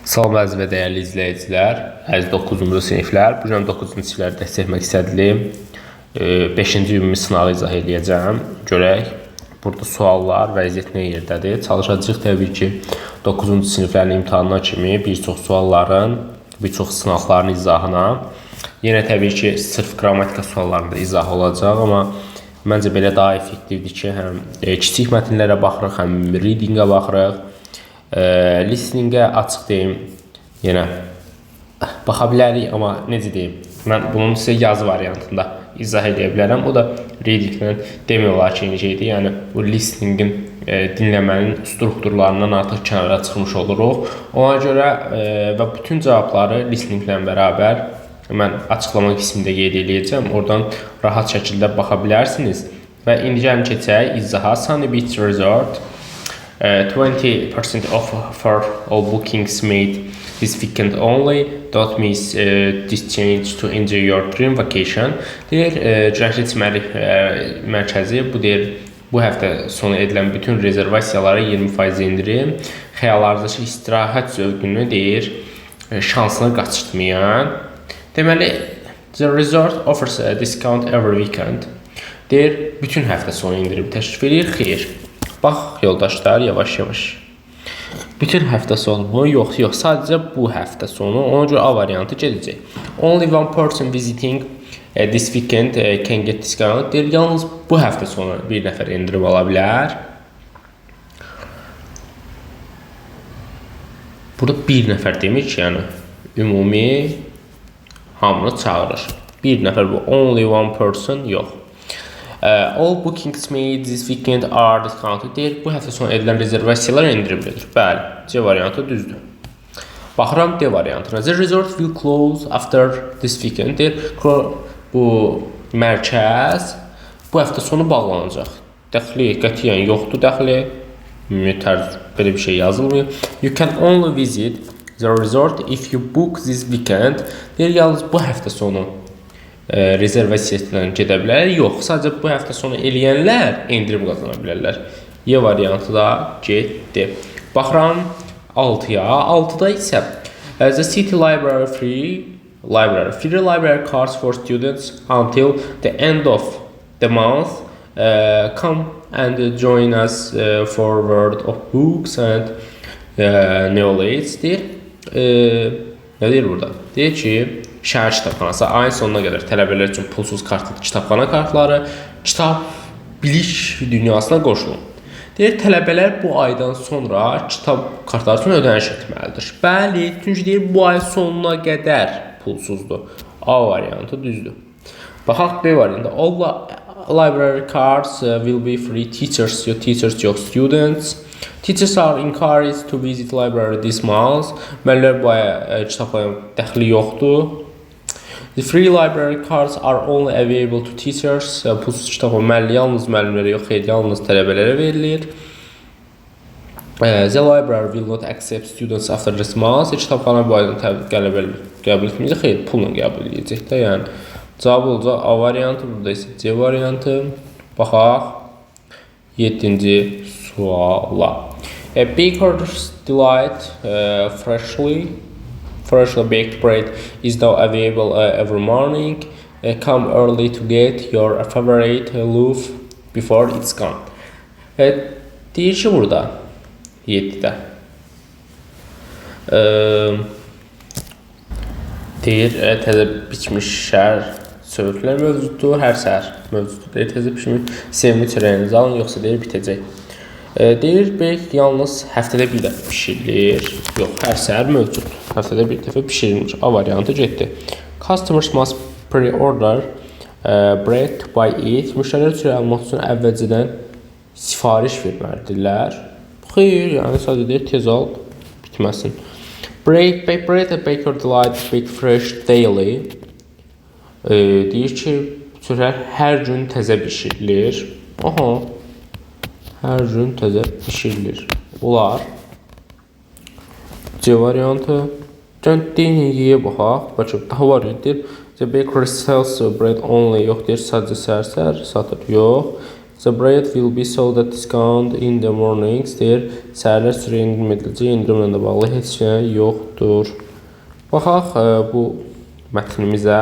Salam əziz və dəyərli izləyicilər, əziz 9-cu siniflər. Bu gün 9-cu sinifləri dəstək məqsədli 5-ci ümumi sınağı izah eləyəcəm. Görək burada suallar, vəziyyət nə yerdədir? Çalışacağıq təbii ki, 9-cu siniflərin imtahanına kimi bir çox sualların, bir çox sınaqların izahına. Yenə təbii ki, sırf qrammatika suallarında izah olacaq, amma məncə belə daha effektivdir ki, həm kiçik mətnlərə baxırıq, həm reading-ə baxırıq. Listening-ə açıq deyim, yenə baxa bilərik, amma necə deyim, mən bunun sizə yazı variantında izah edə bilərəm. O da reading-lə demək olar ki, eyni şeydir. Yəni bu listening-in dinləmənin strukturlarından artıq kənara çıxmış oluruq. Ona görə və bütün cavabları listening-lə bərabər mən açıqlama qismində qeyd eləyəcəm. Oradan rahat şəkildə baxa bilərsiniz. Və indi gəlin keçək izaha. Sunny Beach Resort 20% off for all bookings made this weekend only. Don't miss this chance to enjoy your dream vacation. Deyir, Günəşli Çimərlik mərkəzi bu deyir bu həftə sonu edilən bütün rezervasiyalara 20% endirim. Xəyallarınızdakı istirahət zövqünü deyir, şansını qaçırtmayın. Deməli, the resort offers a discount every weekend. Deyir, bütün həftə sonu endirim təklif edir. Xeyr. Bax yoldaşlar, yavaş-yavaş. Bütün həftə sonu mu? Yox, yox, sadəcə bu həftə sonu. Ona görə A variantı gedəcək. Only one person visiting this weekend can get discount. Deyir, yalnız bu həftə sonu bir nəfər endirim ala bilər. Burada bir nəfər demir ki, yəni ümumi hamını çağırır. Bir nəfər bu only one person yox. All bookings made this weekend are discounted. Deyir, bu həftə sonu edilən rezervasiyalar endirimlidir. Bəli, C variantı düzdür. Baxıram D variantına. The resort will close after this weekend. Deyir, bu mərkəz bu həftə sonu bağlanacaq. Dəxli qətiyyən yoxdur dəxli. Ümumi tərz belə bir şey yazılmıyor. You can only visit the resort if you book this weekend. Deyir, yalnız bu həftə sonu rezervasiya ilə gedə bilər. Yox, sadəcə bu həftə sonu eləyənlər endirim qazana bilərlər. Y variantı da getdi. Baxıram 6-ya. 6-da isə the city library free library cards for students until the end of the month. Come and join us for world of books and knowledge deyir. Nə deyir burada? Deyir ki, şəhər kitabxanası ayın sonuna qədər tələbələr üçün pulsuz kart, kitabxana kartları, kitab bilik dünyasına qoşulun. Deyir, tələbələr bu aydan sonra kitab kartları üçün ödəniş etməlidir. Bəli, çünki deyir, bu ay sonuna qədər pulsuzdur. A variantı düzdür. Baxaq B variantı. All library cards will be free teachers, your teachers, your students. Teachers are encouraged to visit library this month. Müəllimlər bu aya kitabxanaya dəxli yoxdur. The free library cards are only available to teachers. Pulsuz kitabxana müəllim yalnız müəllimlərə yox, xeyr, yalnız tələbələrə verilir. The library will not accept students after this month. Kitabxana bu aydan qəbul etməyəcək, xeyr, pulla qəbul edəcək də, yəni. Cavab olacaq A variantı, burada isə C variantı. Baxaq 7-ci suala. A baker's delight freshly baked bread is now available every morning. Come early to get your favorite loaf before it's gone. Deyir ki, burada 7-də. Deyir, təzə biçmiş şəhər söyüdlər mövcuddur, hər səhər mövcuddur. Deyir, təzə bişmiş sevimli çörəyinizi alın, yoxsa deyir, bitəcək. Deyir, bake yalnız həftədə bir dəfə bişirilir. Yox, hər səhər mövcuddur. Həftədə bir dəfə bişirilmir. A variantı getdi. Customers must pre-order bread to buy it. Müştərilər çörək almaq üçün əvvəlcədən sifariş verməlidirlər. Xeyr, yəni sadəcə deyir, tez al, bitməsin. Bread at Baker Delight baked fresh daily. Deyir ki, çörək hər gün təzə bişirilir. Aha. Hər gün təzə bişirilir. Olar. C variantı. Gəlin D-yə baxaq. Bəlkə daha var deyir. The bakery sells bread only. Yox, deyir, sadəcə səhər-səhər satır. Yox. The bread will be sold at discount in the mornings. Deyir, səhərlər çörək endirim ediləcək. Endirimlə də bağlı heç nə yoxdur. Baxaq bu mətnimizə.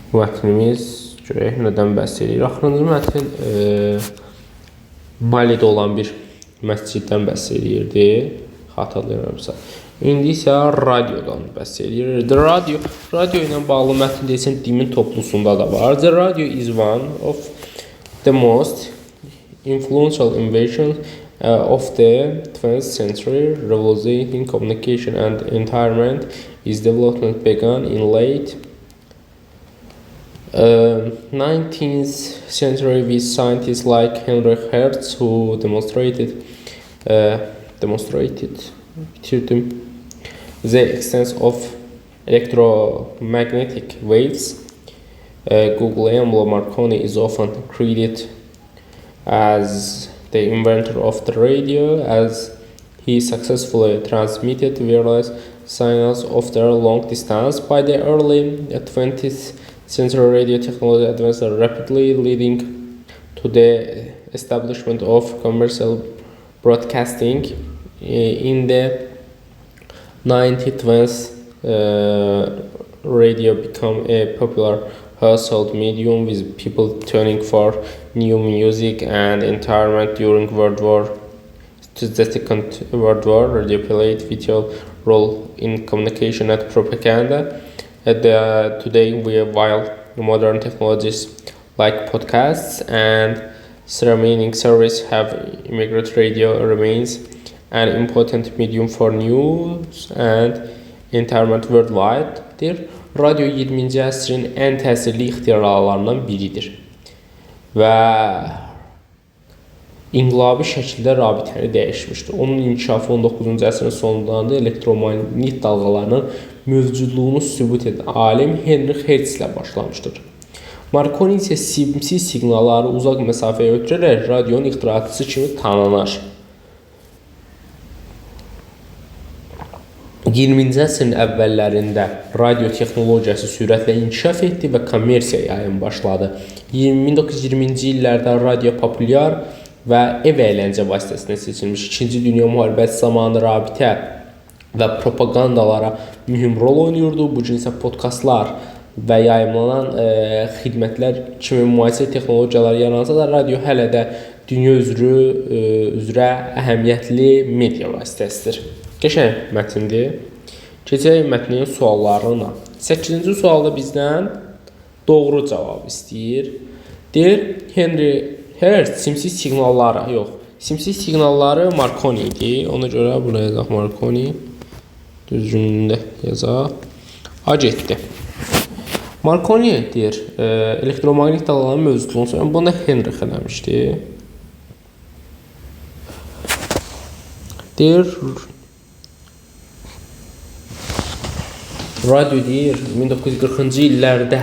Bu mətnimiz görək nədən bəhs edir. Axırıncı mətn Balidə olan bir məsciddən bəhs edirdi. Xatırlayıramsa. İndi isə radiodan bəhs edir. The radio, radio ilə bağlı mətn deyəsən DİM-in toplusunda da var. The radio is one of the most influential inventions of the 20th century, revolutionizing communication and entertainment. Its development began in late 19th century with scientists like Heinrich Hertz, who demonstrated bitirdim, the extent of electromagnetic waves. Guglielmo Marconi is often credited as the inventor of the radio, as he successfully transmitted wireless signals over long distance. By the early 20th century, radio technology advanced rapidly, leading to the establishment of commercial broadcasting. In the 1920s, radio became a popular household medium, with people tuning for new music and entertainment. During World War to the Second World War, radio played vital role in communication and propaganda. Today, we while modern technologies like podcasts and streaming service have immigrant, radio remains an important medium for news and entertainment worldwide. Deyir, radio 20-ci əsrin ən təsirli ixtiralarından biridir və inqilabi şəkildə rabitəni dəyişmişdir. Onun inkişafı 19-cu əsrin sonlarında elektromaqnit dalğalarının mövcudluğunu sübut edən alim Heinrich Hertz ilə başlamışdır. Marconi isə simsiz siqnalları uzaq məsafəyə ötürərək radionun ixtiraçısı kimi tanınır. 20-ci əsrin əvvəllərində radio texnologiyası sürətlə inkişaf etdi və kommersiya yayım başladı. 1920-ci illərdə radio populyar və ev əyləncə vasitəsinə seçilmiş. İkinci Dünya müharibəsi zamanı rabitə və propagandalara mühüm rol oynayırdı. Bu gün isə podkastlar və yayımlanan xidmətlər kimi müasir texnologiyalar yaransa da, radio hələ də dünya üzrə əhəmiyyətli media vasitəsidir. Qəşəng mətndir. Keçək mətnin suallarına. 8-ci sualda bizdən doğru cavab istəyir. Deyir, Henry Hertz simsiz siqnalları, yox, simsiz siqnalları Marconi idi. Ona görə bura yazaq Marconi. Düzgünlüyündə yazaq. A getdi. Marconi deyir, elektromaqnit dalğalarının mövcudluğunu söyləyir. Bunu da Heinrich eləmişdi. Deyir, radio deyir, 1940-cı illərdə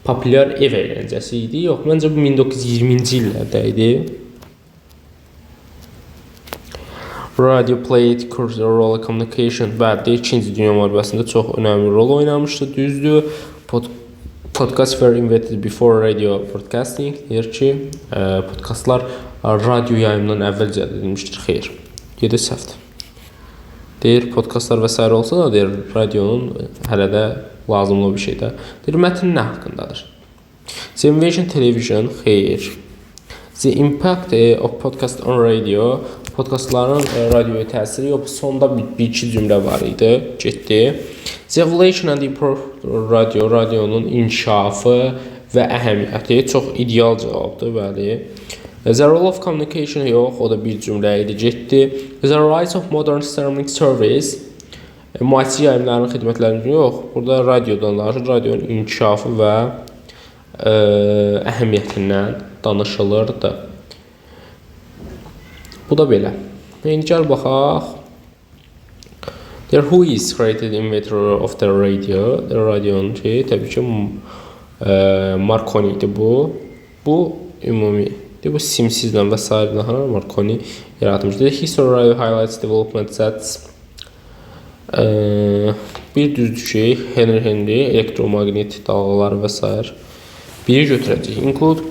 populyar ev əyləncəsi idi. Yox, məncə bu 1920-ci illərdə idi. Radio played crucial role in communication. Bəli, deyir, İkinci Dünya müharibəsində çox önəmli rol oynamışdı, düzdür. Podcasts were invented before radio broadcasting. Deyir ki, podkastlar radio yayımından əvvəl icad edilmişdir. Xeyr. Gedir səhvdir. Deyir, podkastlar və sair olsa da, deyir, radionun hələ də lazımlı bir şeydir. Deyir, mətn nə haqqındadır? The Invasion Television, xeyr. The Impact of Podcast on Radio, podkastların radioya təsiri yox, sonda bir iki cümlə var idi, getdi. The Evolution and Improved Radio, radionun inkişafı və əhəmiyyəti çox ideal cavabdır, bəli. The Role of Communication yox, o da bir cümlə idi, getdi. The Rise of Modern Streaming Service, müasir yayımların xidmətlərinin yox, burada radiodan danışır, radionun inkişafı və əhəmiyyətindən danışılırdı. Bu da belə. İndi gəl baxaq. There, who is created inventor of the radio? The radionun ki, təbii ki, Marconi idi bu. Bu ümumi. Bu simsizlə və sairə Marconi yaratmışdı. History Radio highlights development sets. Bir düzdür ki, Henry elektromaqnit dalğaları və sair. Biri götürəcəyik. Include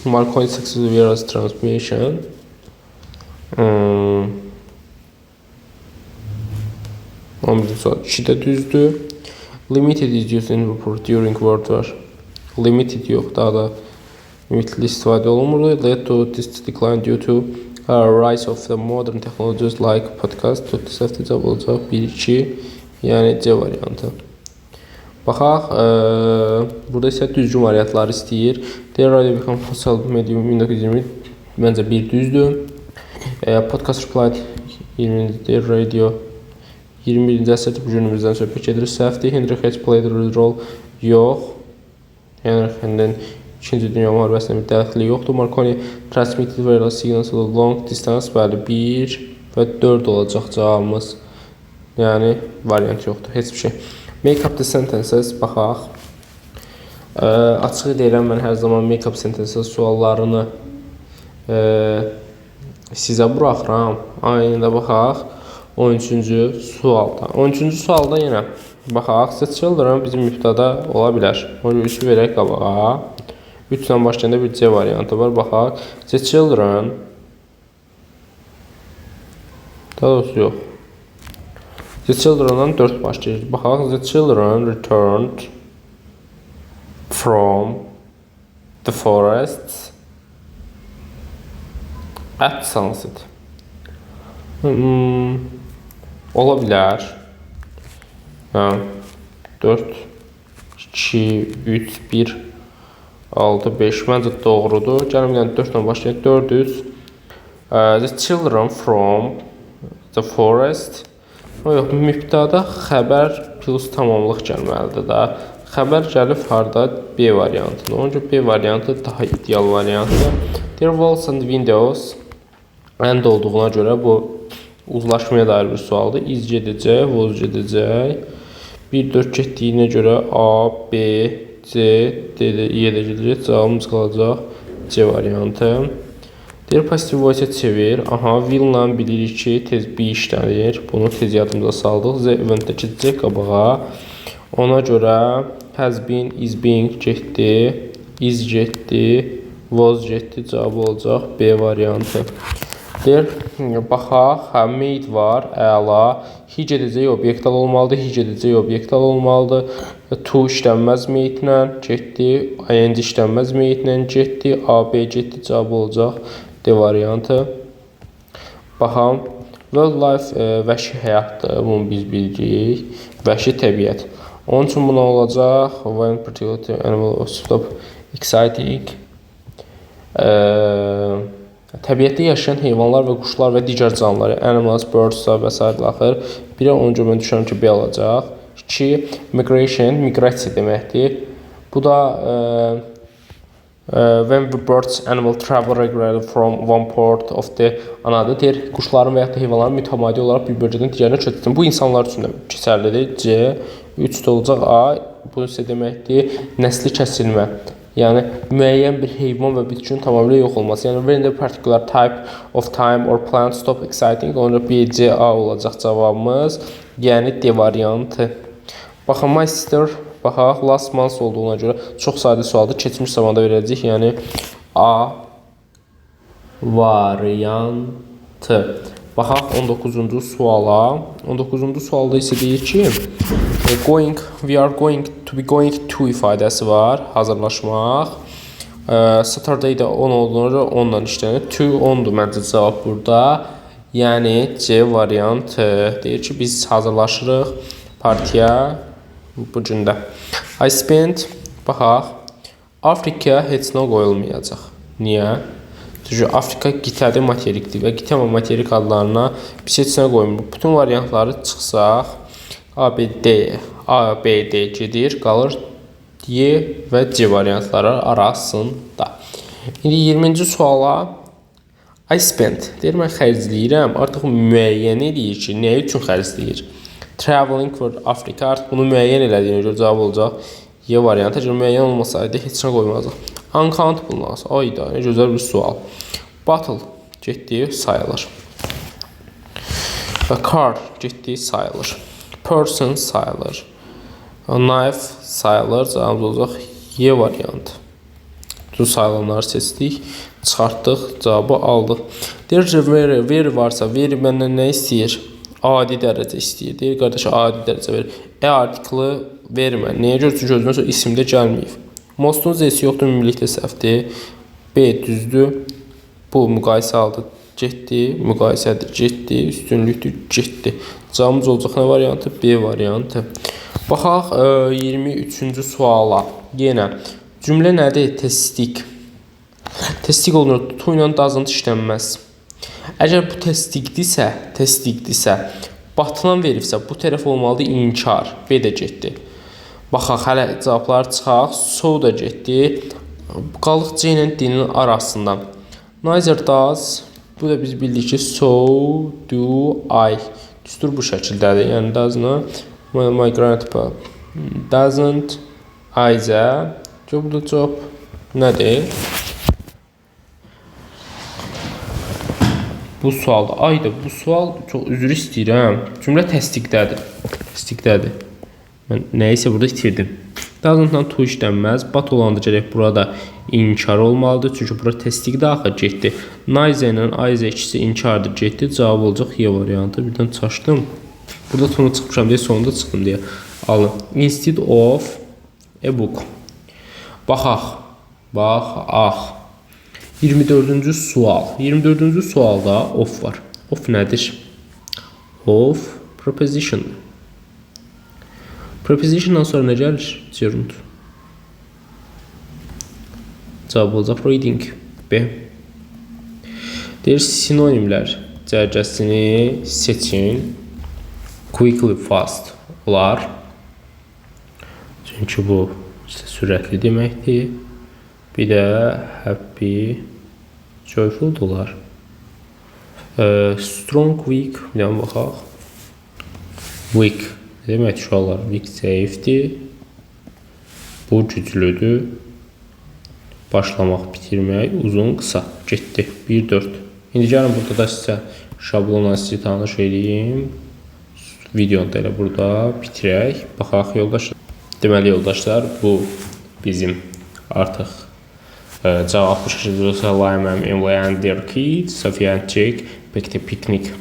Marconi successful wireless transmission. 11-ci sual 2 də düzdür. Limited is used in report during World War. Limited yox, daha da limitli istifadə olunmur. Led to this decline due to rise of the modern technologies like podcast. 4 səhvdir, cavab olacaq 1, 2, yəni C variantı. Baxaq, burada isə düzgün variantları istəyir. The radio become social medium 1920, məncə 1 düzdür. Podcast replied 20-ci radio 21-ci əsrdə bu günümüzdən söhbət gedir. Səhvdir. Henry H. Played a role yox. Henry H-nin İkinci Dünya Müharibəsində bir dəxli yoxdur. Marconi transmitted wireless signals to long distance. Bəli, 1 və 4 olacaq cavabımız. Yəni variant yoxdur, heç bir şey. Make up the sentences, baxaq. Açığı deyirəm, mən hər zaman make up sentences suallarını sizə buraxıram. Aynı da baxaq 13-cü sualda. 13-cü sualda yenə baxaq. The children bizim mübtəda ola bilər. Ona görə 3-ü verək qabağa. 3 ilə başlayanda bir C variantı var. Baxaq. The children, daha doğrusu yox. The children-dan 4 başlayır. Baxaq. The children returned from the forest at sunset. Ola bilər. Hə, 4, 2, 3, 1, 6, 5. Məncə doğrudur. Gəlin bir dənə 4 ilə başlayaq. 4, 3. The children from the forest. O, yox, mübtəda xəbər plus tamamlıq gəlməlidir da. Xəbər gəlib harda? B variantında. Ona görə B variantı daha ideal variantdır. There walls and windows and olduğuna görə bu uzlaşmaya dair bir sualdır. Is gedəcək, was gedəcək. 1, 4 getdiyinə görə A, B, C, D, D, E də gedəcək. Cavabımız qalacaq C variantı. Deyir, passive voice-a çevir. Aha, will-la bilirik ki, tez be işlənir. Bunu tez yadımıza saldıq. Z event-də gedəcək qabağa. Ona görə has been, is being getdi, is getdi, was getdi. Cavabı olacaq B variantı. Deyir, baxaq, hə, made var, əla. He gedəcək, obyektal olmalıdır. He gedəcək, obyektal olmalıdır. To işlənməz made-ilə getdi. Ing işlənməz made-ilə getdi. A, B getdi. Cavabı olacaq D variantı. Baxam. Wildlife vəhşi həyatdır. Bunu biz bilirik. Vəhşi təbiət. Onun üçün buna olacaq. One particular animal stop exciting. Təbiətdə yaşayan heyvanlar və quşlar və digər canlılar, animals, birds və s. Axır. Birə ona görə mən düşünürəm ki, B olacaq. 2. Migration, miqrasiya deməkdir. Bu da when the birds animal travel regularly from one part of the another deyir, quşların və yaxud da heyvanların mütəmadi olaraq bir bölgədən digərinə köçmesi. Bu insanlar üçün də keçərlidir. C, 3 də olacaq A. Bu isə deməkdir, nəsli kəsilmə. Yəni müəyyən bir heyvan və bitkinin tamamilə yox olması. Yəni when the particular type of time or plant stop exciting, ona B, C, A olacaq cavabımız. Yəni D variantı. Baxın, my sister, baxaq, last month olduğuna görə çox sadə sualdır. Keçmiş zamanda verəcəyik. Yəni A variantı. Baxaq 19-cu suala. 19-cu sualda isə deyir ki, going, we are going to be going to ifadəsi var, hazırlaşmaq. Saturday də 10 olduğuna görə 10-la işlənir. To 10-dur məncə cavab burada. Yəni C variantı. Deyir ki, biz hazırlaşırıq partiya bu gündə. I spent, baxaq, Afrika heç nə qoyulmayacaq. Niyə? Çünki Afrika qitədir, materikdir və qitə və materik adlarına biz heç nə qoymuruq. Bütün variantları çıxsaq, A, B, D, A, B, D gedir, qalır Y və C variantları arasında. İndi 20-ci suala I spent. Deyir, mən xərcləyirəm. Artıq müəyyən eləyir ki, nə üçün xərcləyir? Traveling for Africa. Artıq bunu müəyyən elədiyinə görə cavab olacaq Y variantı. Əgər müəyyən olmasaydı, heç nə qoymazdıq. Uncountable nouns. Ayda, nə gözəl bir sual. Bottle getdi, sayılır. Və car getdi, sayılır. Person sayılır. Knife sayılır. Cavabımız olacaq Y variantı. Sayılanları seçdik, çıxartdıq, cavabı aldıq. Deyir ki, very, very varsa, very məndən nə istəyir? Adi dərəcə istəyir. Deyir, qardaş, adi dərəcə ver. E artiklı vermə. Nəyə görə? Çünki özündən sonra isimdə gəlməyib. Mostun Z-si yoxdur, ümumilikdə səhvdir. B düzdür. Bu müqayisə aldı, getdi. Müqayisədir, getdi. Üstünlükdür, getdi. Cavabımız olacaq nə variantı? B variantı. Baxaq 23-cü suala. Yenə cümlə nədir? Təsdiq. Təsdiq olunur. To ilə doesn't işlənməz. Əgər bu təsdiqdirsə, batılan veribsə, bu tərəf olmalıdır inkar. B də getdi. Baxaq, hələ cavablar çıxaq. So da getdi. Qalıq C ilə D-nin arasında. Neither does. Bu da biz bildik ki, so do I. Düstur bu şəkildədir. Yəni does-la my grandpa doesn't either. Burada cavab nədir? Bu sualda. Ayda bu sual çox üzr istəyirəm. Cümlə təsdiqdədir. Təsdiqdədir. Mən nəyisə burada itirdim. Doesn't-la to işlənməz. But olanda gərək burada inkar olmalıdır. Çünki bura təsdiqdə axı getdi. Neither ilə either ikisi inkardır, getdi. Cavab olacaq Y variantı. Birdən çaşdım. Burada to-nu çıxmışam deyə sonunda çıxdım deyə. Alın. Instead of a book. Baxaq. Baxaq. 24-cü sual. 24-cü sualda of var. Of nədir? Of preposition. Prepositiondan sonra nə gəlir? Gerund. Cavab olacaq reading. B. Deyir sinonimlər cərgəsini seçin. Quickly, fast olar. Çünki bu sürətli deməkdir. Bir də happy, joyful da olar. Strong, weak, bir dənə baxaq. Weak demək uşaqlar, weak zəifdir. Bu güclüdür. Başlamaq, bitirmək, uzun, qısa. Getdi. 1-4. İndi gəlin burada da sizə şablonla sizi tanış eləyim. Videonu da elə burada bitirək. Baxaq yoldaşlar. Deməli yoldaşlar, bu bizim artıq cavab bu şəkildə Lime, Emily and their kids, Sophia and Jake picked a picnic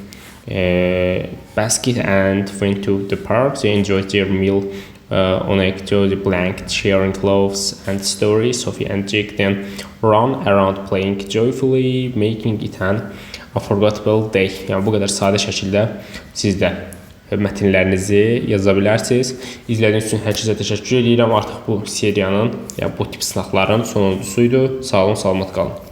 basket and went to the park. They enjoyed their meal on a cozy blanket, sharing laughs and stories. Sophie and Jake then run around playing joyfully, making it an unforgettable day. Yəni bu qədər sadə şəkildə siz də mətnlərinizi yaza bilərsiniz. İzlədiyiniz üçün hər kəsə təşəkkür edirəm. Artıq bu seriyanın, yəni bu tip sınaqların sonuncusuydu. Sağ olun, salamat qalın.